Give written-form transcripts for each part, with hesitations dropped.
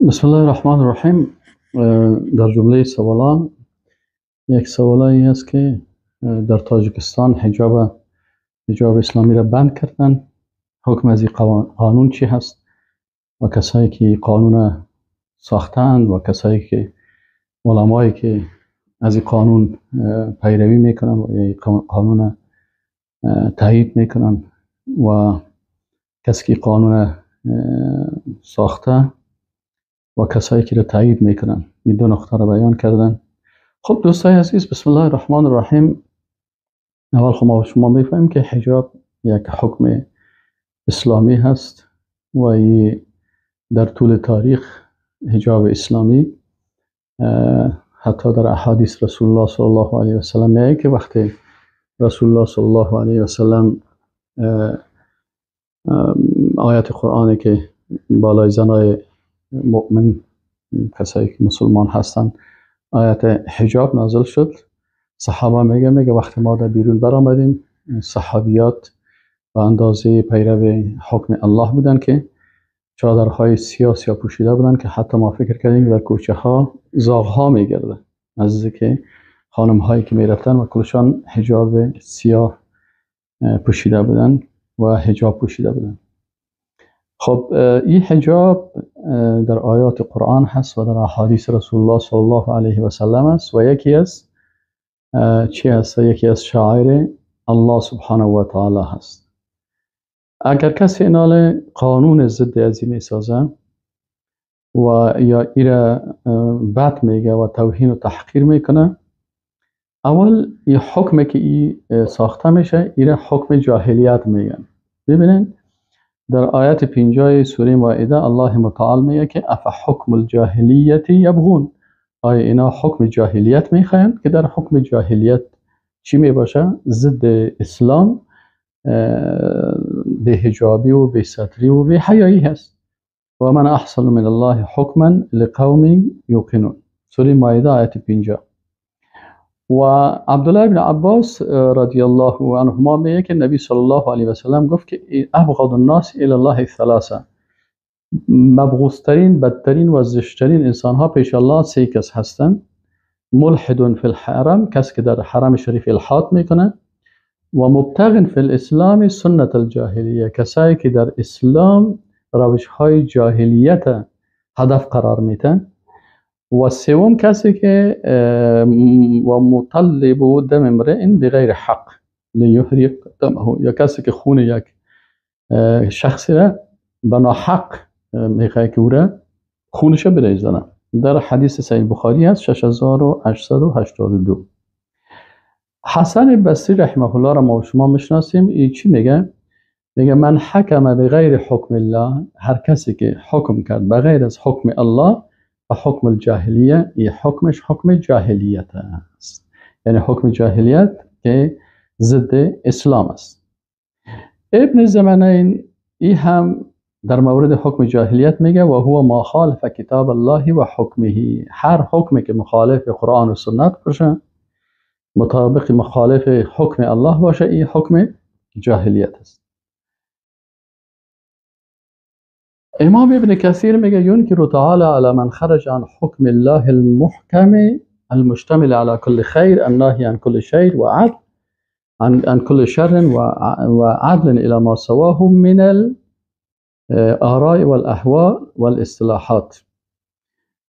بسم الله الرحمن الرحیم. در جمله سوالان یک سوالایی است که در تاجیکستان حجاب اسلامی را بند کردن، حکم از این قانون چی هست و کسایی که قانون ساختند و کسایی که علمایی که از این قانون پیروی میکنن و این قانون تایید میکنن و کسی که قانون ساخته و کسایی که را تایید میکنن، این دو نقطه را بیان کردن. خب دوستای عزیز، بسم الله الرحمن الرحیم. اول خب ما شما میفهمیم که حجاب یک حکم اسلامی هست و در طول تاریخ حجاب اسلامی حتی در احادیث رسول الله صلی الله علیه و سلم میگه که وقتی رسول الله صلی الله علیه و سلم آیت قرآنی که بالای زنای مؤمن، کسایی که مسلمان هستند، آیت حجاب نازل شد، صحابه میگه وقتی ما در بیرون برآمدیم، صحابیات به اندازه پیرو حکم الله بودن که چادرهای سیاه سیاه پوشیده بودن که حتی ما فکر کردیم در کوچه ها زاغ ها میگرده، از که خانم هایی که میرفتن و کلشان حجاب سیاه پوشیده بودن و حجاب پوشیده بودن. خب این حجاب در آیات قرآن هست و در احادیث رسول الله صلی الله علیه و سلم است و یکی از چی هست؟ یکی از شعائر الله سبحانه و تعالی هست. اگر کسی اینال قانون ضد ازی میسازه و یا ایره بد میگه و توهین و تحقیر میکنه، اول یه حکم که ای ساخته میشه ایره حکم جاهلیت میگن. ببینین در آیت 50 سوره مائده الله متعال میگه که اف حکم الجاهلیت یبغون، آیا اینا حکم جاهلیت میخواین؟ که در حکم جاهلیت چی میباشه؟ ضد اسلام، به حجابی و به ستری و به حیایی هست. و من احسن من الله حکما لقوم یوقنون، سوره مائده آیت 50. و عبدالله بن عباس رضی الله عنهما میگه که نبی صلی الله علیه و سلم گفت که ابغض الناس الی الله ثلاثه، مبغوضترین، بدترین و زشترین انسان ها پیش الله سه کس هستند: ملحد فی الحرم، کسی که در حرم شریف الحاد میکنه، و مبتغ فی الاسلام سنت الجاهلیه، کسایی که در اسلام روش های جاهلیت هدف قرار میتن، و سوم کسی که و مطلب دم امرئ بغیر حق لیحرق دمه، یا کسی که خون یک شخصی را به ناحق میخواد که او را خونش بریزنه. در حدیث صحیح بخاری هست 6882. حسن بصری رحمه الله را ما شما میشناسیم. ای چی میگه؟ میگه من حکم بغیر حکم الله، هر کسی که حکم کرد بغیر از حکم الله و حکم الجاهلیه، ای حکمش حکم جاهلیت است، یعنی حکم جاهلیت که ضد اسلام است. ابن زمنین ای هم در مورد حکم جاهلیت میگه و هو ما خالف کتاب الله و حکمه، هر حکمی که مخالف قرآن و سنت باشه، مطابق مخالف حکم الله باشه، این حکم جاهلیت است. امام ابن کثیر میگه ینکر تعالی علی من خرج عن حکم الله المحکم المشتمل على كل خیر الناهی عن كل شر و عدل عن كل شر و عدل الى ما سواه من الآراء والاهواء والاصطلاحات.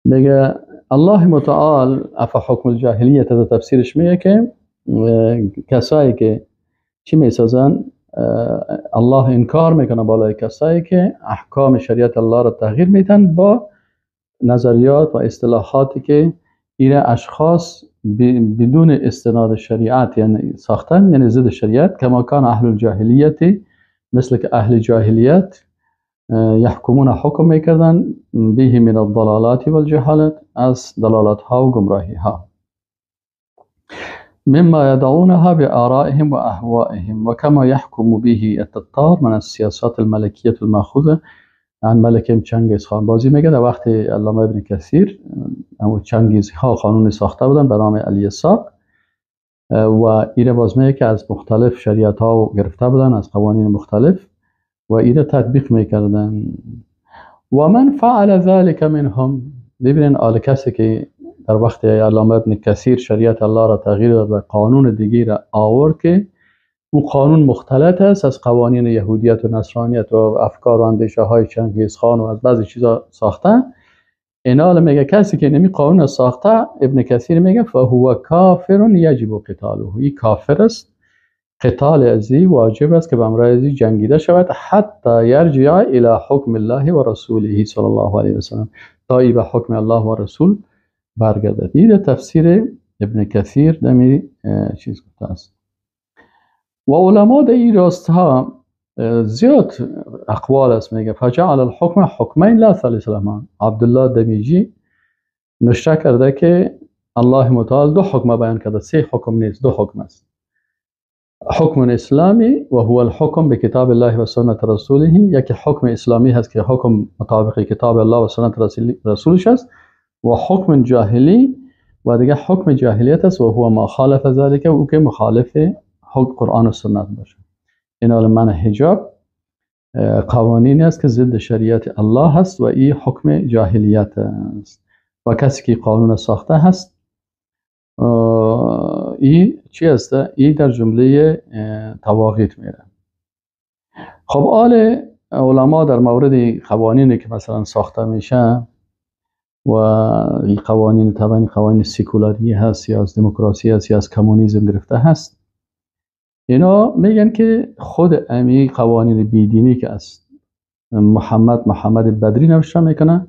میگه الله متعال اف حکم الجاهلیت در تفسیرش میگه که کسایی که چی میسازن، الله انکار میکنه بالای کسایی که احکام شریعت الله را تغییر میدن با نظریات و اصطلاحاتی که ایره اشخاص بدون استناد شریعت یعنی ساختن، یعنی ضد شریعت، کما کان اهل الجاهلیت، مثل که اهل جاهلیت یحکمون حکم میکردن به من الضلالات والجهالات، از ضلالات ها و گمراهی ها، مما يضعونها بآرائهم وأهوائهم وكما يحكم به التتار من السياسات الملكية المأخوذة عن ملکم چنگیز خان. بازی میگه در وقت علامه ابن کثیر همون چنگیز ها قانون ساخته بودن به نام الیساق و ایره باز میگه که از مختلف شریعت ها گرفته بودن، از قوانین مختلف، و ایره تطبیق میکردن. و من فعل ذلك منهم، ببینین آل کسی که در وقت علامه ابن کثیر شریعت الله را تغییر داد و قانون دیگه را آورد که اون قانون مختلط است از قوانین یهودیت و نصرانیت و افکار و اندیشه های چنگیز خان و از بعضی چیزا ساخته، اینا میگه کسی که نمی قانون ساخته، ابن کثیر میگه فهو کافر یجب قتاله، این کافر است، قتال ازی واجب است که به امر ازی جنگیده شود، حتی یرجع الی حکم الله و رسوله صلی الله علیه و سلم، تا ای به حکم الله و رسول برگردد. این تفسیر ابن کثیر دمی چیز گفته است. و علما در این راستها زیاد اقوال است. میگه فجعل الحکم حکمین لا ثالث لهما. عبدالله دمیجی نشته کرده که الله متعال دو حکم بیان کرده، سه حکم نیست، دو حکم است. حکم اسلامی و هو الحکم به کتاب الله و سنت رسوله، یکی حکم اسلامی هست که حکم مطابق کتاب الله و سنت رسولش است، و حکم جاهلی و دیگه حکم جاهلیت است و هو ما خالف ذلك، او که مخالف حکم قرآن و سنت باشه. این حال من حجاب قوانینی است که ضد شریعت الله هست و این حکم جاهلیت است و کسی که قانون ساخته هست این چی است؟ این در جمله تواغیت میره. خب آل علما در مورد قوانینی که مثلا ساخته میشه و این قوانین طبعا قوانین سکولاری هست یا از دموکراسی هست یا از کمونیسم گرفته هست، اینا میگن که خود امی قوانین بیدینی که از محمد بدری نوشته میکنه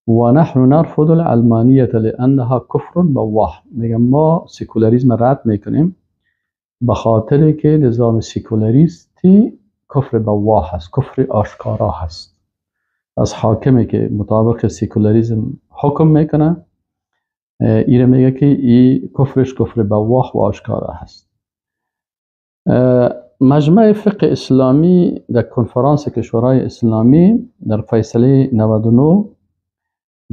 و نحن نرفض العلمانیت لانها کفر بواح، میگن ما سکولاریسم رد میکنیم به خاطر که نظام سکولاریستی کفر بواح هست، کفر آشکارا هست. از حاکمی که مطابق سکولاریسم حکم میکنه ایره میگه که ای کفرش کفر بواح و آشکارا هست. مجمع فقه اسلامی در کنفرانس کشورهای اسلامی در فیصله 99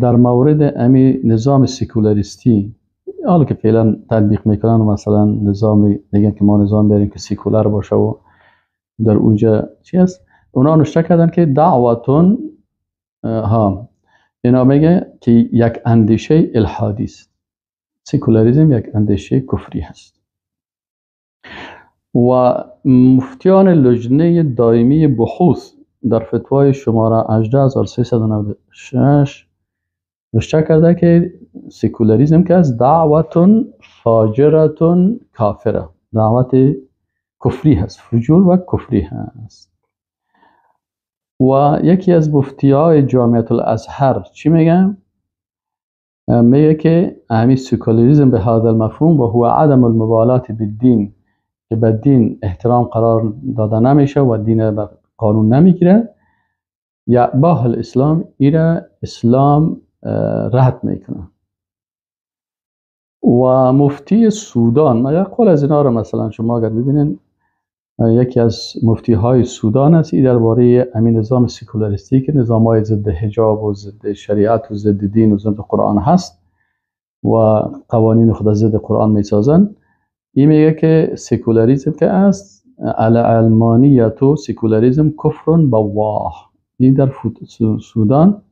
در مورد امی نظام سکولاریستی حالا که فعلا تطبیق میکنن و مثلا نظام میگن که ما نظام بیاریم که سکولار باشه و در اونجا چی هست، اونا نوشته کردن که دعوتون ها، اینا میگه که یک اندیشه الحادی است، سکولاریسم یک اندیشه کفری هست. و مفتیان لجنه دائمی بحوث در فتوای شماره 18396 نوشته کرده که سکولاریسم که از دعوتون فاجرتون کافره، دعوت کفری هست، فجور و کفری هست. و یکی از مفتیای جامعه الازهر چی میگه؟ میگه که همین سکولاریسم به هذا المفهوم و هو عدم المبالات بالدین، که به دین احترام قرار داده نمیشه و دین به قانون نمیگیره، یا باه الاسلام ایره اسلام رد میکنه. و مفتی سودان، ما یک قول از اینا رو مثلا شما اگر ببینین، یکی از مفتی های سودان است، این درباره همین نظام سکولاریستی که نظام های ضد حجاب و ضد شریعت و ضد دین و ضد قرآن هست و قوانین خود ضد قرآن میسازن، این میگه که سکولاریسم که است العلمانیت و سکولاریسم کفر بواح. این در سودان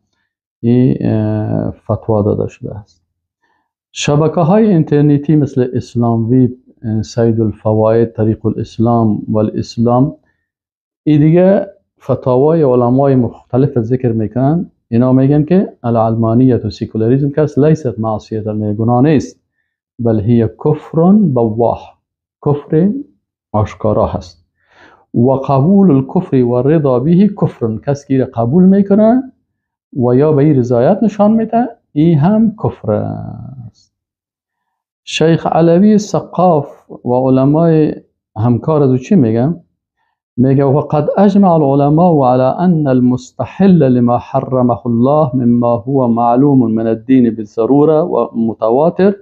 این فتوا داده شده است. شبکه های اینترنتی مثل اسلام ویب، سید الفواید، طریق الاسلام و الاسلام، این دیگه فتاوای علمای مختلف ذکر میکنن. اینا میگن که العلمانیت و سکولاریسم که است لیست معصیت، گناه نیست، بل هی کفر بواح، کفر آشکارا هست. و قبول الکفر و رضا به کفر، کسی که قبول میکنه و یا به این رضایت نشان میده، این هم کفر است. شیخ علوی سقاف و علمای همکار از او چی میگن؟ میگه وقد اجمع العلماء على ان المستحل لما حرمه الله مما هو معلوم من الدین بالضروره و متواتر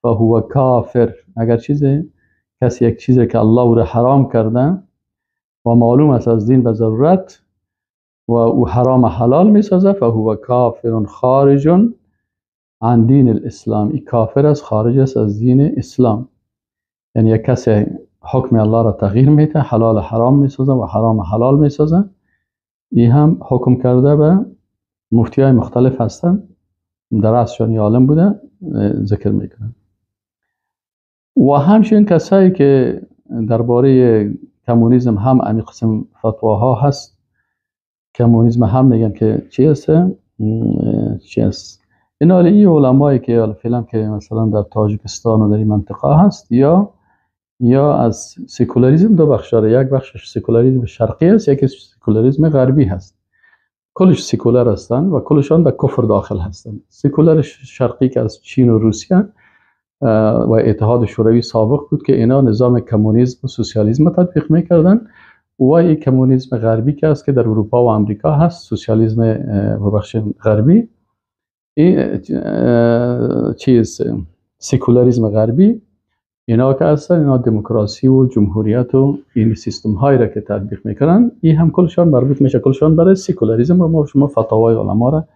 فهو کافر. اگر چیزی کسی یک چیزی که الله او را حرام کرده و معلوم است از دین به ضرورت و او حرام حلال میسازه، فهو کافر خارج عن دین الاسلام، این کافر است، خارج است از دین اسلام. یعنی یک کسی حکم الله را تغییر میده، حلال حرام میسازه و حرام حلال میسازه، این هم حکم کرده به مفتی های مختلف هستن، در اصلشان عالم بوده ذکر میکنن. و همچنین کسایی که درباره کمونیسم هم امی قسم فتواها هست، کمونیسم هم میگن که چی است، چی است. این حالی این علمایی که فعلا که مثلا در تاجیکستان و در این منطقه هست، یا از سکولاریسم دو بخش داره، یک بخشش سکولاریسم شرقی است، یکی سکولاریسم غربی هست. کلش سکولار هستند و کلشان به کفر داخل هستند. سکولار شرقی که از چین و روسیه و اتحاد شوروی سابق بود که اینا نظام کمونیسم و سوسیالیسم تطبیق میکردن، و این کمونیسم غربی که است که در اروپا و آمریکا هست، سوسیالیسم ببخش غربی، این چیز سکولاریسم غربی، اینا که هستن اینا دموکراسی و جمهوریت و این سیستم هایی را که تطبیق میکنن، این هم کلشان مربوط میشه کلشان برای سکولاریسم. و ما شما فتاوای علما را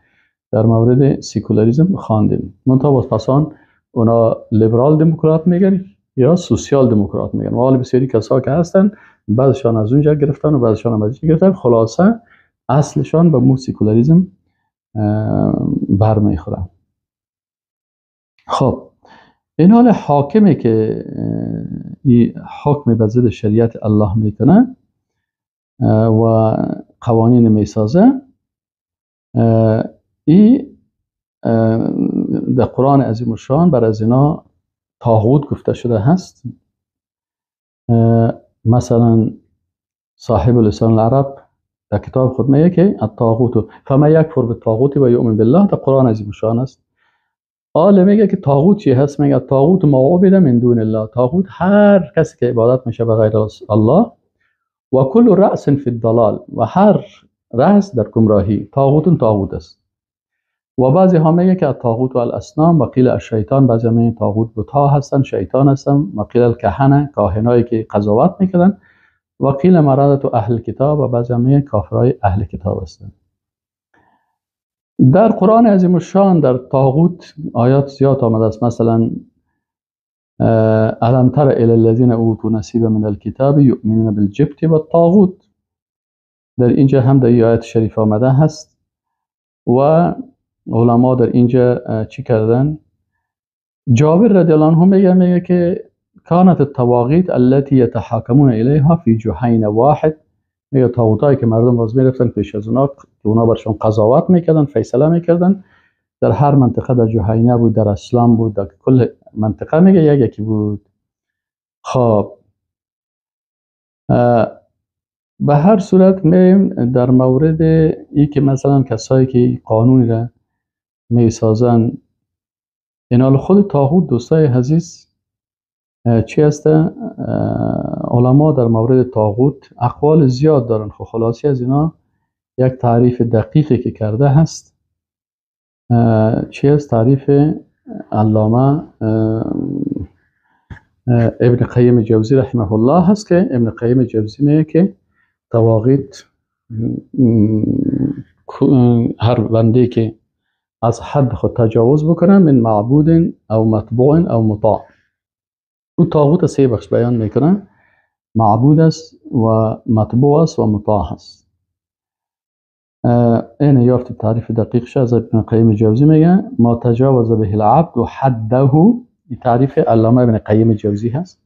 در مورد سکولاریسم خواندیم. منتها باز پسان اونا لیبرال دموکرات میگن یا سوسیال دموکرات میگن، و حالا بسیاری کسا که هستن بعضشان از اونجا گرفتن و بعضشان هم از اینجا گرفتن، خلاصه اصلشان به مو سکولاریسم برمیخورن. خب این حال حاکمی که این حکم به ضد شریعت الله میکنه و قوانین میسازه، این در قرآن عظیم الشان بر از اینا طاغوت گفته شده هست. مثلا صاحب لسان العرب در کتاب خود میگه که الطاغوت فما یکفر بالطاغوت و یؤمن بالله، در قرآن عظیم الشان است. آله میگه که طاغوت چی هست؟ میگه طاغوت ما عبد من دون الله، طاغوت هر کسی که عبادت میشه به غیر الله، و کل رأس فی الضلال، و هر رأس در گمراهی، طاغوت طاغوت است. و بعضی ها میگه که طاغوت و الاصنام و قیل الشیطان، بعضی ها میگه طاغوت بت‌ها هستن، شیطان هستن، و قیل الکهنه، کاهنایی که قضاوت میکردن، و قیل مرادت اهل کتاب، و بعضی ها میگه کافرای اهل کتاب هستن. در قرآن عظیم الشان در طاغوت آیات زیاد آمده است. مثلا الم تر الی الذین اوتوا نصیبا من الکتاب یؤمنون بالجبت والطاغوت، در اینجا هم در آیات شریف آمده هست. و علما در اینجا چی کردن؟ جابر رضی الله عنه میگه که کانت الطواغیت التي يتحاكمون الیها فی جحین واحد، میگه طاغوتایی که مردم باز میرفتن پیش از اونا که اونا برشون قضاوت میکردن، فیصله میکردن، در هر منطقه، در جهینه بود، در اسلام بود، در کل منطقه میگه یک یکی بود. خب به هر صورت میم در مورد ای که مثلا کسایی که قانونی را میسازن، اینا خود طاغوت دوستای عزیز چی هست؟ علما در مورد طاغوت اقوال زیاد دارن. خب خلاصی از اینا یک تعریف دقیقی که کرده هست چی هست؟ تعریف علامه ابن قیم جوزی رحمه الله هست که ابن قیم جوزی میگه که طواغیت هر بنده که از حد خود تجاوز بکنه من معبود او متبوع او مطاع، او طاغوت سه بخش بیان میکنه، معبود است و متبوع است و مطاع است. این یافت تعریف دقیق از ابن قیم جوزی میگه ما تجاوز به العبد و حده، این تعریف علامه ابن قیم جوزی هست.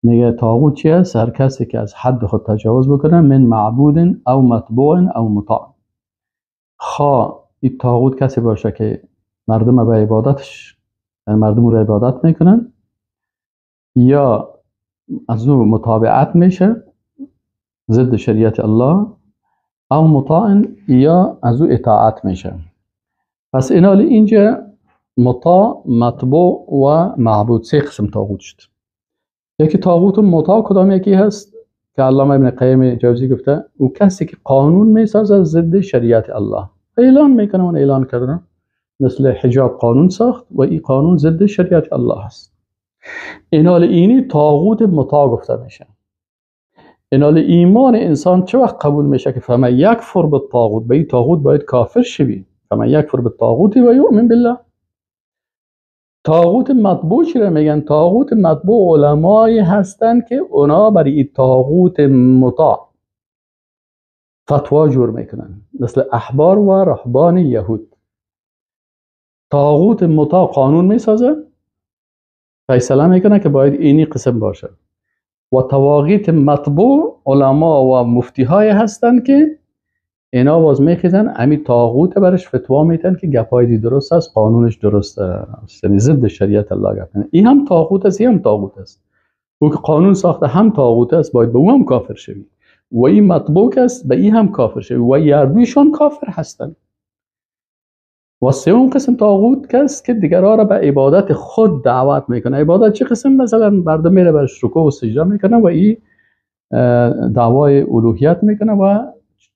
میگه طاغوت چی است؟ هر کسی که از حد خود تجاوز بکنه من معبود او متبوع او مطاع. خواه این طاغوت کسی باشه که مردم به عبادتش، مردم رو عبادت میکنن، یا از او متابعت میشه ضد شریعت الله، او مطاع، یا از او اطاعت میشه. پس اینا اینجا مطاع، مطبوع و معبود سه قسم طاغوت شد. یکی طاغوت و مطاع کدام یکی هست که علامه ابن قیم جوزی گفته او کسی که قانون میسازه ضد شریعت الله، اعلان میکنه، اون اعلان کرده مثل حجاب قانون ساخت و این قانون ضد شریعت الله هست. اینال اینی طاغوت مطاع گفته میشه. اینال ایمان انسان چه وقت قبول میشه که فمن یکفر بالطاغوت، به این طاغوت باید کافر شوی، فمن یکفر بالطاغوت و یؤمن بالله. طاغوت مطبوع چرا میگن؟ طاغوت مطبوع علمایی هستن که اونا برای این طاغوت مطاع فتوا جور میکنن، مثل احبار و رهبان یهود. طاغوت مطاع قانون میسازه، فیصله میکنه که باید اینی قسم باشه، و طواغیت مطبوع علما و مفتی های هستن که اینا باز میخیزن امی طاغوت برش فتوا میتن که گپای دی درست است، قانونش درست است، یعنی ضد شریعت الله گپ. این هم طاغوت است، این هم طاغوت است. او که قانون ساخته هم طاغوت است، باید به او هم کافر شوی، و این مطبوع است، به این هم کافر شوی، و یردویشان کافر هستند. و سوم قسم طاغوت کس که دیگرها را به عبادت خود دعوت میکنه. عبادت چه قسم؟ مثلا مردم میره برش رکوع و سجده میکنه و این دعوای الوهیت میکنه و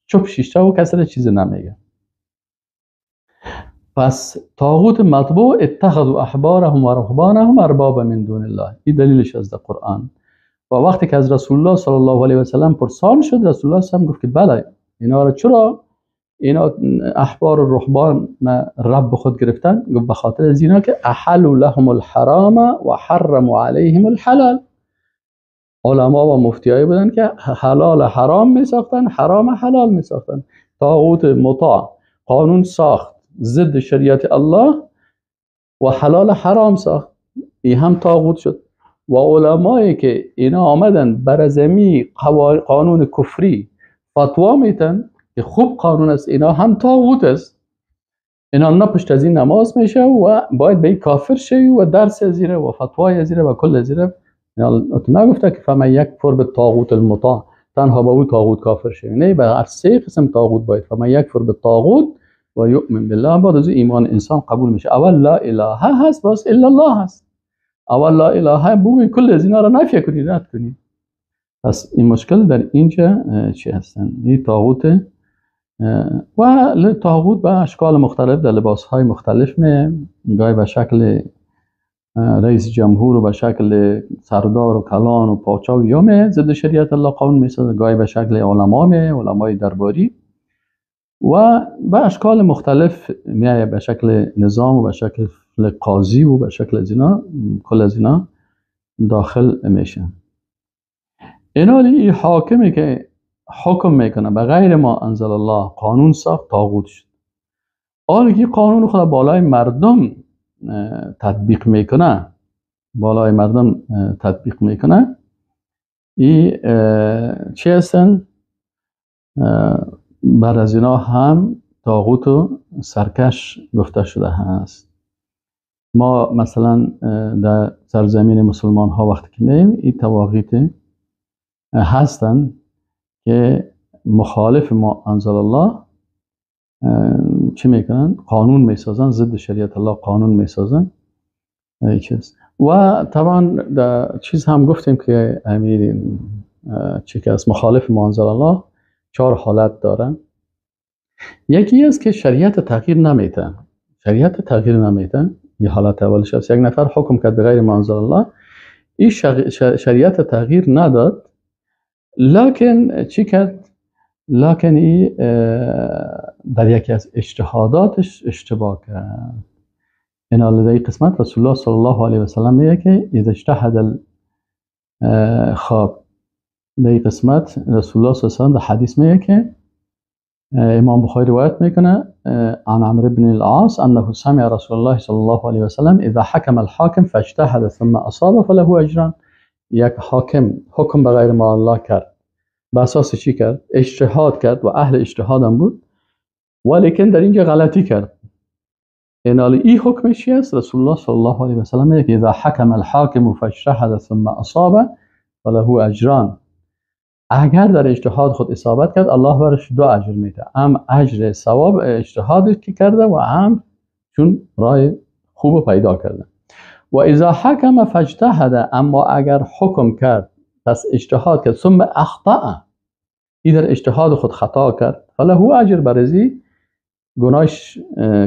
چپ شیشته و کسی را چیز نمیگه. پس طاغوت مطبوع اتخذوا احبارهم و رهبانهم اربابا من دون الله، این دلیلش از قرآن. و وقتی که از رسول الله صلی الله علیه و سلم پرسان شد، رسول الله صلی الله علیه و سلم گفت که بله، اینا را چرا اینا احبار و رهبان رب خود گرفتن؟ گفت به خاطر از اینا که احلوا لهم الحرام و حرموا علیهم الحلال. علما و مفتیایی بودن که حلال حرام می ساختن، حرام حلال می ساختن. طاغوت مطاع قانون ساخت ضد شریعت الله و حلال حرام ساخت، این هم طاغوت شد. و علمایی که اینا آمدن بر ازمی قانون کفری فتوا میتن که خوب قانون است، اینا هم طاغوت است. اینا نه پشت از این نماز میشه و باید به این کافر شوی و درس از ایره و فتوای از ایره و کل از ایره. نگفته که فمن یکفر بالطاغوت المطاع، تنها با او طاغوت کافر شوی، نه، به هر سه قسم طاغوت باید. فمن یکفر بالطاغوت و یؤمن بالله، بعد از ایمان انسان قبول میشه. اول لا اله هست، باز الا الله هست. اول لا اله بگوی کل از اینا را نفی کنی، رد کنی. پس این مشکل در اینجا چی هستن؟ این طاغوت و طاغوت به اشکال مختلف در لباس های مختلف می، گاهی به شکل رئیس جمهور و به شکل سردار و کلان و پاچا و یا می ضد شریعت الله قانون می سازه، گاهی به شکل علما می، علمای درباری، و به اشکال مختلف می، به شکل نظام و به شکل قاضی و به شکل از اینا، کل از اینا داخل میشه. اینا ای حاکمی که حکم میکنه به غیر ما انزل الله، قانون ساخت، طاغوت شد. حالا که قانون خود بالای مردم تطبیق میکنه، بالای مردم تطبیق میکنه، ای چی هستن؟ بر از اینا هم طاغوت و سرکش گفته شده هست. ما مثلا در سرزمین مسلمان ها وقتی که میم، این طواغیت هستن که مخالف ما انزل الله چی میکنن؟ قانون میسازن، ضد شریعت الله قانون میسازن. و طبعا در چیز هم گفتیم که امیر چی که از مخالف ما انزل الله 4 حالت دارن. یکی است که شریعت تغییر نمیده، شریعت تغییر نمیده، یه حالت اولش است. یک نفر حکم کرد به غیر ما انزل الله، این شریعت تغییر نداد، لکن چی کرد؟ لکن ای در یکی از اجتهاداتش اشتباه کرد. این در قسمت رسول الله صلی الله علیه و سلم میگه که اذا اجتهد خواب، در این قسمت رسول الله صلی الله علیه و سلم در حدیث میگه که امام بخاری روایت میکنه عن عمرو بن العاص انه سمع رسول الله صلی الله علیه و سلم اذا حکم الحاکم فاجتهد ثم اصاب فله اجران. یک حاکم حکم به غیر ما الله کرد، به اساس چی کرد؟ اجتهاد کرد و اهل اجتهاد هم بود، ولیکن در اینجا غلطی کرد. اینال ای حکم چی است؟ رسول الله صلی الله علیه و سلم میگه اذا حکم الحاکم فاجتهد ثم اصاب فله اجران. اگر در اجتهاد خود اصابت کرد، الله برش 2 اجر میده، هم اجر ثواب اجتهادی که کرده و هم چون راه خوب پیدا کرده. و اذا حکم فاجتهد، اما اگر حکم کرد پس اجتهاد کرد، ثم اخطأ، ای در اجتهاد خود خطا کرد، فله اجر، برزی گناهش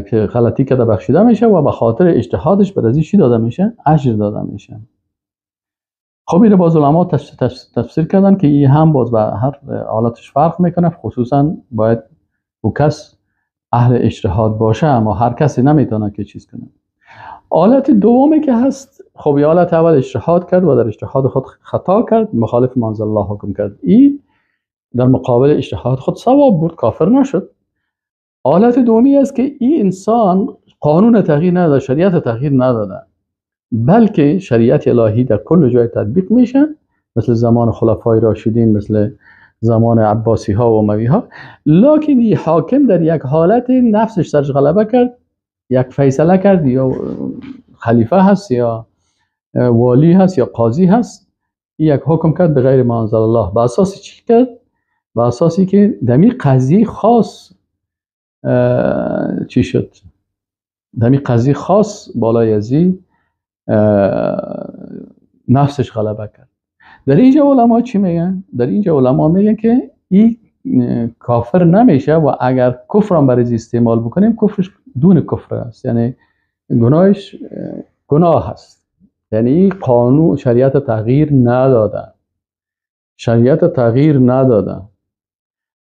که غلطی کرده بخشیده میشه و به خاطر اجتهادش برزی چی داده میشه؟ اجر داده میشه. خب اینو باز علما تفسیر کردن که این هم باز به هر حالتش فرق میکنه، خصوصا باید او کس اهل اجتهاد باشه، اما هر کسی نمیتونه که چیز کنه. حالت دومی که هست، خب حالت اول اجتهاد کرد و در اجتهاد خود خطا کرد، مخالف ما انزل الله حکم کرد، این در مقابل اجتهاد خود ثواب برد، کافر نشد. حالت دومی است که این انسان قانون تغییر نداده، شریعت تغییر نداده، بلکه شریعت الهی در کل جای تطبیق میشه، مثل زمان خلفای راشدین، مثل زمان عباسی ها و اموی ها. لکن این حاکم در یک حالت نفسش سرش غلبه کرد، یک فیصله کرد، یا خلیفه هست یا والی هست یا قاضی هست، یک حکم کرد به غیر ما انزل الله. به اساس چی کرد؟ به اساسی که دمی قضیه خاص چی شد؟ دمی قضیه خاص بالای ازی نفسش غلبه کرد. در اینجا علما چی میگن؟ در اینجا علما میگن که این کافر نمیشه و اگر کفر هم برای استعمال بکنیم کفرش دون کفر است، یعنی گناهش گناه است. یعنی قانون شریعت تغییر نداده، شریعت تغییر نداده.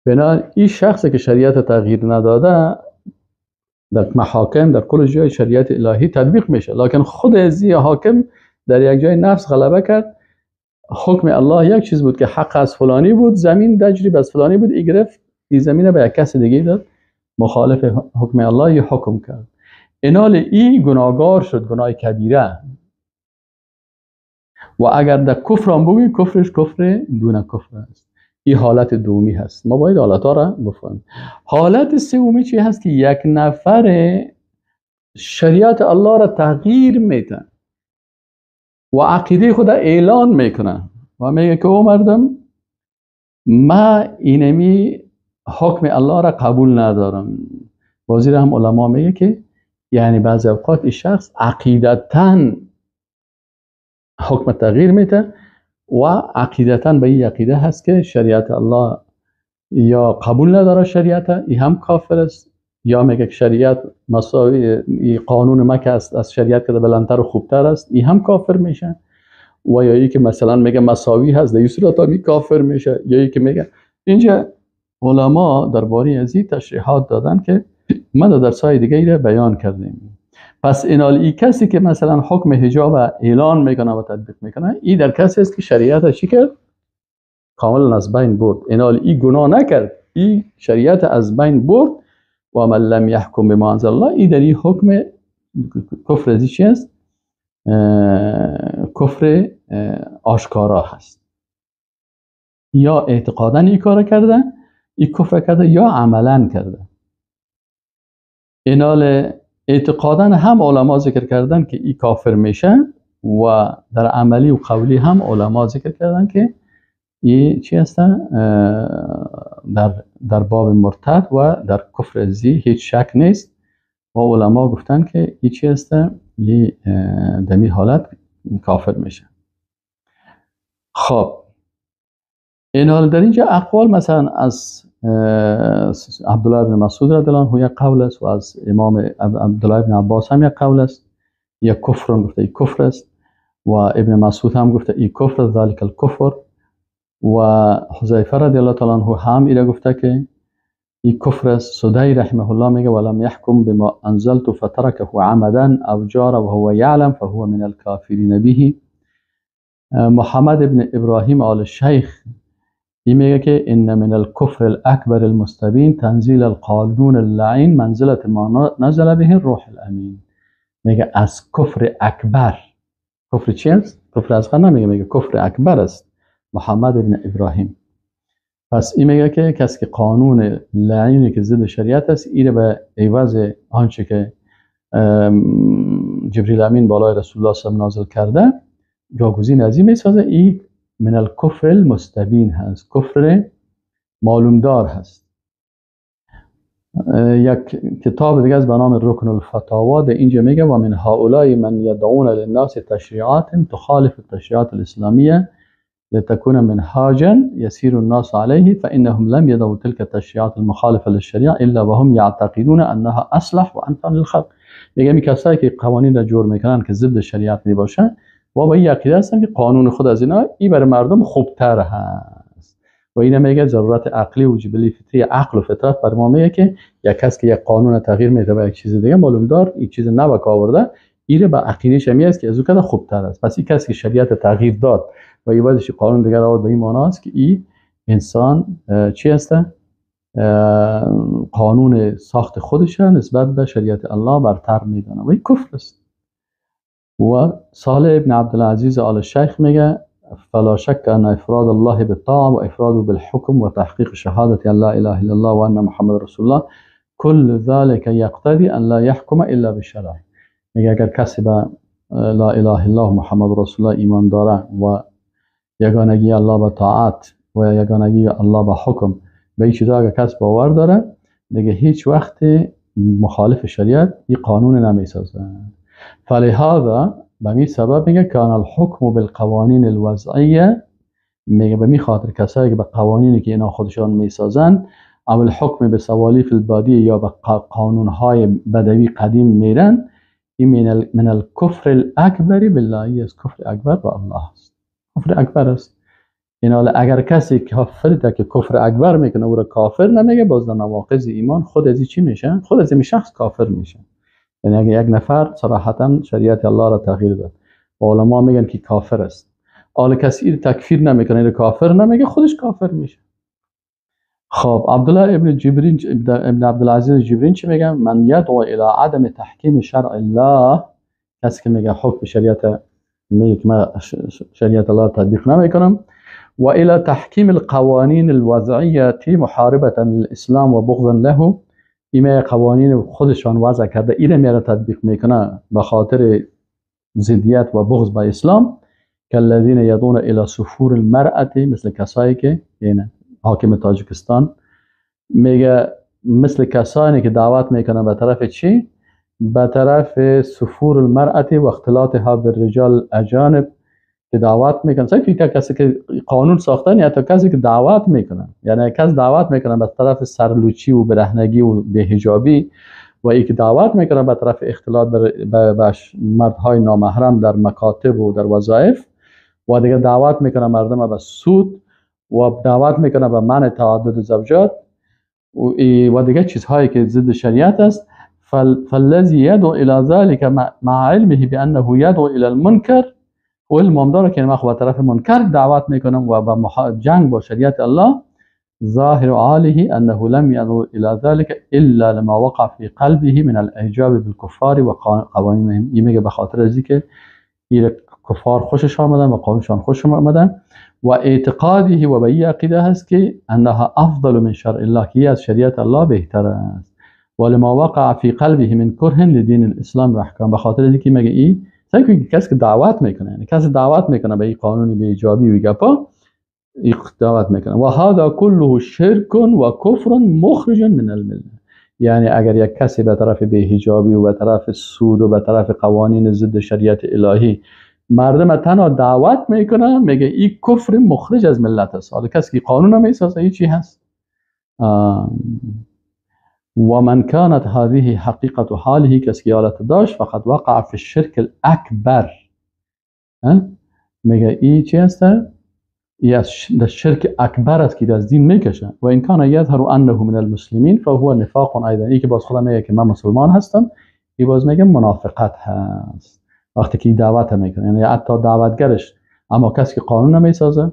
بنابراین این شخصی که شریعت تغییر نداده در محاکم در کل جای شریعت الهی تطبیق میشه، لکن خود ازی حاکم در یک جای نفس غلبه کرد. حکم الله یک چیز بود که حق از فلانی بود، زمین دجریب از فلانی بود، ای گرفت این زمین به یک کس دیگه داد، مخالف حکم الله یه حکم کرد. اینال ای گناهگار شد، گناه کبیره. و اگر در کفر هم بگویی کفرش کفر دون کفر است. این حالت دومی هست. ما باید حالت ها را بفهمیم. حالت سومی چی هست؟ که یک نفر شریعت الله را تغییر میده و عقیده خود اعلان میکنه و میگه که او مردم ما اینمی حکم الله را قبول ندارم. بازی را هم علما میگه که یعنی بعضی اوقات این شخص عقیدتاً حکم تغییر میده و عقیدتاً به این عقیده هست که شریعت الله یا قبول نداره شریعت، این هم کافر است، یا میگه که شریعت مساوی قانون مکه است از شریعت که بلندتر و خوبتر است، این هم کافر میشه. و یا ای که مثلا میگه مساوی هست، در این صورت هم کافر میشه. یا ای که میگه اینجا علما درباره از این تشریحات دادن که ما در درس‌های دیگه ای را بیان کردیم. پس اینال ای کسی که مثلا حکم حجاب اعلان میکنه و تطبیق میکنه، ای در کسی است که شریعت چی کرد؟ کاملا از بین برد. اینال ای گناه نکرد، ای شریعت از بین برد. و من لم یحکم بما انزل الله، ای در این حکم کفر از چی است؟ کفر آشکارا هست. یا اعتقادا ای کار کرده، ای کفر کرده، یا عملا کرده. اینال اعتقادا هم علما ذکر کردن که ای کافر میشه و در عملی و قولی هم علما ذکر کردن که ای چی هست؟ در باب مرتد و در کفر زی هیچ شک نیست. و علما گفتن که ای چی هست؟ ای دمی حالت کافر میشه. خب این حال در اینجا اقوال مثلا از عبدالله بن مسعود رضی الله عنه یک قول است و از امام عبدالله بن عباس هم یک قول است، یک کفر گفته ای کفر است، و ابن مسعود هم گفته ای کفر، ذلک الکفر. و حذیفه رضی الله تعالی عنه هم ایره گفته که ای کفر است. سدی رحمه الله میگه ولم یحکم بما انزلت فترکه عمدا او جار وهو یعلم فهو من الکافرین به. محمد ابن ابراهیم آل شیخ این میگه که ان من الكفر الاکبر المستبین تنزیل القانون اللعین منزلة ما نزل به الروح الامین. میگه از کفر اکبر، کفر چی است؟ کفر اصغر نمیگه، میگه کفر اکبر است. محمد ابن ابراهیم. پس این میگه که کسی که قانون لعینی که ضد شریعت است اینه به عوض آنچه که جبریل امین بالای رسول الله صلی الله علیه و نازل کرده جاگزین از این میسازه، این من الکفر المستبین هست، کفر معلومدار هست. یک کتاب دیگه از به نام رکن الفتاوا در اینجا میگه و من هؤلاء من یدعون للناس تشریعات تخالف التشریعات الاسلامیه لتكون منهاجا يسير الناس عليه فإنهم لم يدعوا تلك التشريعات المخالفة للشريعة إلا وهم يعتقدون أنها أصلح وأنفع للخلق. میگه می کسایی که قوانین را جور میکنن که ضد شریعت میباشه و با این عقیده هستن که قانون خود از اینا ای برای مردم خوبتر هست. و اینا میگه ضرورت عقلی و جبلی فطری، عقل و فطرت بر ما میگه که یک کس که یک قانون تغییر میده و یک چیز دیگه معلوم دار این چیز نو که آورده ایره به عقیده شمی است که از او کده خوبتر است. پس این کسی که شریعت تغییر داد و عوضش قانون دیگر آورد به این معنا است که انسان چی هسته؟ قانون ساخت خودش نسبت به شریعت الله برتر میدانه و این کفر است. و صالح ابن عبدالعزیز آل شیخ میگه فلا شك أن إفراد الله بالطاعة وإفراده بالحكم وتحقيق شهادة أن لا إله إلا الله وأن محمد رسول الله كل ذلك يقتضي أن لا يحكم إلا بالشرع. میگه اگر کسی به لا اله الا الله محمد رسول الله ایمان داره و یگانگی الله به طاعت و یگانگی الله به حکم، به این چیزا اگر کس باور داره، دیگه هیچ وقت مخالف شریعت این قانون نمیسازه. فلهذا به می سبب میگه کان الحکم بالقوانین الوضعیه، میگه به می خاطر کسایی که به قوانینی که اینا خودشان میسازن، او الحکم به سوالیف البادیه یا به قانونهای بدوی قدیم میرن، این من الکفر الاکبر بالله، از کفر اکبر با الله است، کفر اکبر است. این حالا اگر کسی کافر که کفر اکبر میکنه او را کافر نمیگه، باز در نواقض ایمان خود از چی میشه؟ خود از این شخص کافر میشه. یعنی اگر یک نفر صراحتا شریعت الله را تغییر داد و علما میگن که کافر است، حالا کسی این تکفیر نمیکنه، این کافر نمیگه، خودش کافر میشه. خب عبدالله ابن جبرین ابن عبدالعزیز جبرین چی میگه؟ من یدعو الى عدم تحکیم شرع الله، کسی که میگه حکم شریعت، میگه که من شریعت الله را تطبیق نمیکنم، و الى تحکیم القوانین الوضعیه محاربه للاسلام و بغضا له، ایمه قوانین خودشان وضع کرده اینه میره تطبیق میکنه به خاطر ضدیت و بغض به اسلام، کالذین یدعون الى سفور المرأة، مثل کسایی که اینه حاکم تاجیکستان میگه مثل کسانی که دعوت میکنن به طرف چی؟ به طرف سفور المرأة و اختلاطها بالرجال اجانب که دعوت میکنن. صحیح که کسی که قانون ساختن یا تا کسی که دعوت میکنن، یعنی کس دعوت میکنن به طرف سرلوچی و برهنگی و بی‌حجابی، و ای که دعوت میکنن به طرف اختلاط به مردهای نامحرم در مکاتب و در وظایف، و دیگه دعوت میکنن مردم به سود و دعوت میکنه به منع تعدد زوجات و دیگه چیزهایی که ضد شریعت است. فالذی یدعو الى ذلك مع علمه بانه یدعو الى المنکر، و علم داره که من خب به طرف منکر دعوت میکنم و به جنگ با شریعت الله، ظاهر عاله انه لم يدعو الى ذلك الا لما وقع في قلبه من الاعجاب بالكفار و قوانینهم. این میگه به خاطر از اینکه کفار خوشش آمدن و قانونشان خوش آمدن، و اعتقاده و به این عقیده هست که انها افضل من شرع الله، که از شریعت الله بهتر است، و لما وقع فی قلبه من کره لدین الاسلام و احکام، به خاطر اینکه میگه این کسی که دعوت میکنه، یعنی کسی دعوت میکنه به این قانونی به ایجابی و گپا دعوت میکنه، و هذا كله شرک و کفر مخرج من المله. یعنی اگر یک کسی به طرف بی‌حجابی و به طرف سود و به طرف قوانین ضد شریعت الهی مردم تنها دعوت میکنه، میگه این کفر مخرج از ملت است. حالا کسی که قانون نمیسازه این چی هست؟ و من كانت هذه حقیقت حاله، کسی که حالت داشت فقط وقع فی الشرک الاکبر، میگه این چی هست؟ این از شرک اکبر است که از دین میکشه. و این کان یظهر انه من المسلمین فهو نفاق ایضا، این که باز خدا میگه که من مسلمان هستم، این باز میگه منافقت هست وقتی که دعوت میکنه، یعنی حتی دعوتگرش، اما کسی که قانون نمیسازه.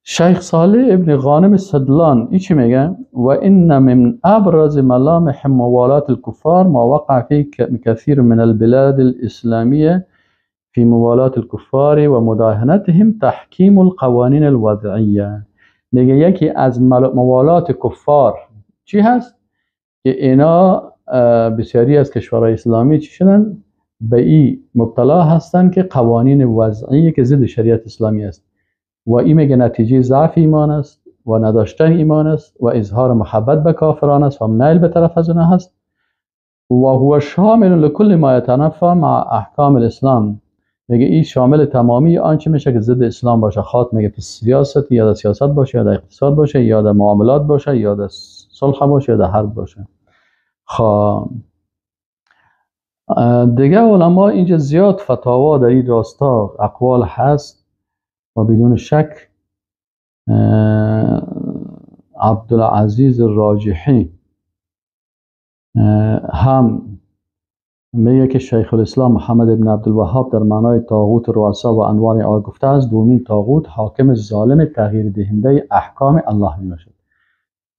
شیخ صالح ابن غانم سدلان این چی میگه؟ و ان من ابرز ملامح موالات الكفار ما وقع في كثير من البلاد الاسلامیه في موالات الكفار و مداهنتهم تحکیم القوانین الوضعیه. میگه یکی از موالات کفار چی هست؟ که اینا بسیاری از کشورهای اسلامی چی شدن؟ به این مبتلا هستن که قوانین وضعی که ضد شریعت اسلامی است، و این میگه نتیجه ضعف ایمان است و نداشتن ایمان است و اظهار محبت به کافران است و میل به طرف از اونها هست، و هو شامل لکل ما یتنافى مع احکام الاسلام. میگه این شامل تمامی آنچه میشه که ضد اسلام باشه، خواد میگه تو سیاست یا در سیاست باشه یا در اقتصاد باشه یا در معاملات باشه یا در صلح باشه یا در حرب باشه. خب دیگه علما اینجا زیاد فتاوا در این راستا اقوال هست و بدون شک عبدالعزیز راجحی هم میگه که شیخ الاسلام محمد ابن عبدالوهاب در معنای طاغوت رؤسا و انوار آن گفته است دومین طاغوت حاکم ظالم تغییر دهنده احکام الله میباشد.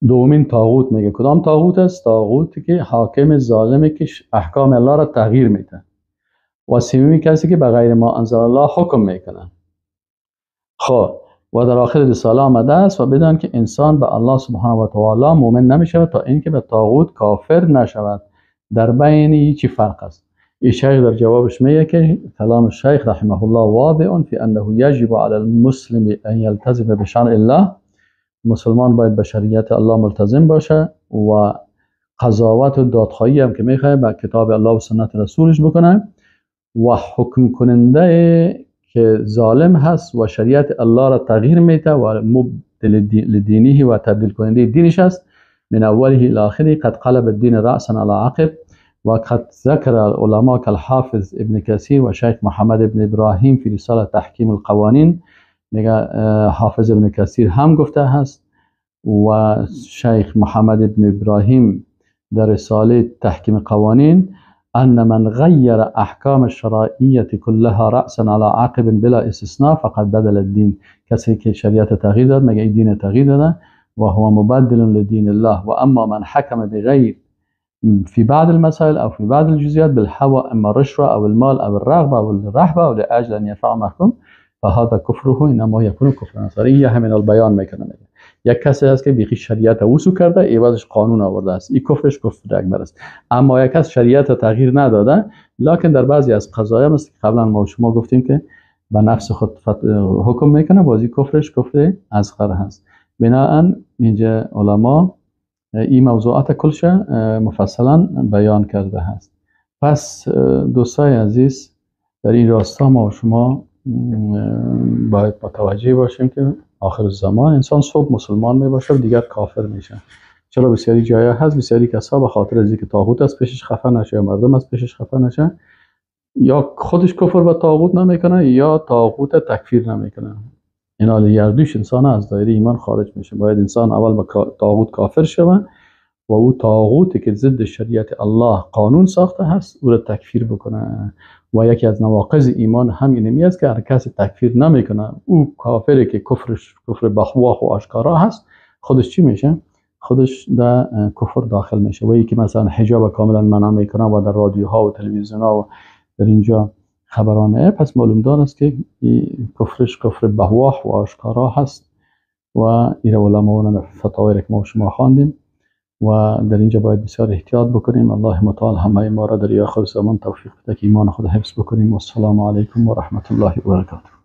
دومین طاغوت میگه کدام طاغوت است؟ طاغوتی که حاکم ظالمی که احکام الله را تغییر میده. و سومی کسی که به غیر ما انزل الله حکم میکنه. خب و در آخر رساله آمده است و بدان که انسان به الله سبحانه و تعالی مؤمن نمیشود تا اینکه به طاغوت کافر نشود. در بین چی فرق است؟ این شیخ در جوابش میگه که کلام شیخ رحمه الله واضح فی انه یجب علی المسلم ان یلتزم بشرع الله. مسلمان باید به شریعت الله ملتزم باشه و قضاوت و دادخواهی هم که میخواه به کتاب الله و سنت رسولش بکنه و حکم کننده که ظالم هست و شریعت الله را تغییر میده و مبدل لدینه و تبدیل کننده دینش است، من اوله الى آخره قد قلب الدین رأسا على عقب. وقد ذكر العلماء كالحافظ ابن كثير وشيخ محمد ابن ابراهیم في رساله تحکیم القوانین. میگه حافظ ابن کثیر هم گفته هست و شیخ محمد ابن ابراهیم در رساله تحکیم قوانین ان من غیر احکام الشرعیه كلها رأسا على عقب بلا استثناء فقد بدل الدین. کسی که شریعت تغییر داد مگه این دین تغییر داده و هو مبدل لدین الله. و اما من حکم بغیر في بعض المسائل أو في بعض الجزئيات بالهوى إما الرشوة أو المال أو الرغبة أو الرهبة أو لأجل أن يرفع محكوم فهذا كفره إنما يكون كفرا صريحا من البيان میکنه. یک کسی هست که بیخی شریعت وصول کرده عوضش قانون آورده است، این کفرش کفر اکبر است. اما یک کس شریعت تغییر نداده لکن در بعضی از قضایا مثل قبلا ما شما گفتیم که به نفس خود حکم میکنه، بازی کفرش کفر اصغر هست. بناءً اینجا علما این موضوعات کلش مفصلا بیان کرده هست. پس دوستای عزیز در این راستا ما و شما باید متوجه باشیم که آخر زمان انسان صبح مسلمان می باشه و دیگر کافر میشه. چرا بسیاری جایا هست بسیاری کسا به خاطر از اینکه طاغوت از پیشش خفه نشه یا مردم از پیشش خفه نشه یا خودش کفر به طاغوت نمیکنه یا طاغوت تکفیر نمیکنه. اینا یردوش انسان از دایره ایمان خارج میشه. باید انسان اول به طاغوت کافر شوه و او طاغوتی که ضد شریعت الله قانون ساخته هست او را تکفیر بکنه. و یکی از نواقض ایمان هم اینمی است که هر کسی تکفیر نمیکنه او کافری که کفرش کفر بخواه و آشکارا هست خودش چی میشه؟ خودش در کفر داخل میشه. و یکی مثلا حجاب کاملا منع میکنه و در رادیوها و تلویزیون ها و در اینجا خبرانه، پس معلوم دار است که کفرش کفر بهواه و آشکارا هست و ایره علما فتاوی که ما شما خواندیم و در اینجا باید بسیار احتیاط بکنیم. الله متعال همه ما را در آخر زمان توفیق بده که ایمان خود حفظ بکنیم. و السلام علیکم و رحمت الله و برکاته.